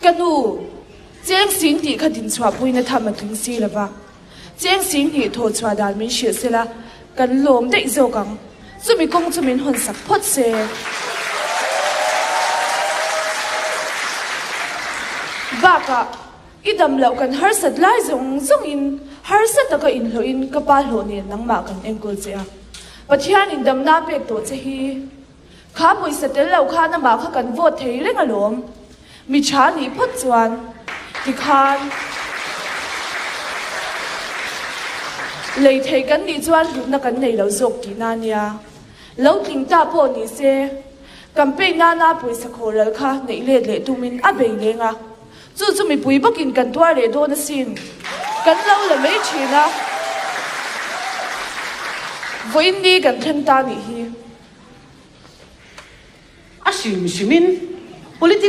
Ka nu, cheng sing tih kha dinchhuahpuina tham a tling si lo va, cheng sing hnih thawh chhuah dan min hrilh se la, kan lawm daih zawk ang. Chumi kawng chu min hawnsak phawt se. Bakah, i dam loh kan harsat lai zawng zawngin harsa taka inhlawhin ka pa hlawh nen nangmah kan enkawl che a. Pathianin damna pek tawh che hi. Kha pawisa tel lo khan amah kha kan vote thei reng alawm. Mi tha nih phawt chuan tikhan lei thei kan nih chuan hlutna kan nei lo zawk tihna a nia. Lo tling ta pawh ni se, campaign nana pawisa khawhral kha neih let leh tumin a bei leng a. Chu chu mipui bawkin kan tuar leh dawn asin. Kan lo la mai thin a. Vawiin ni kan thleng ta nih hi. A hrim hrimin politics.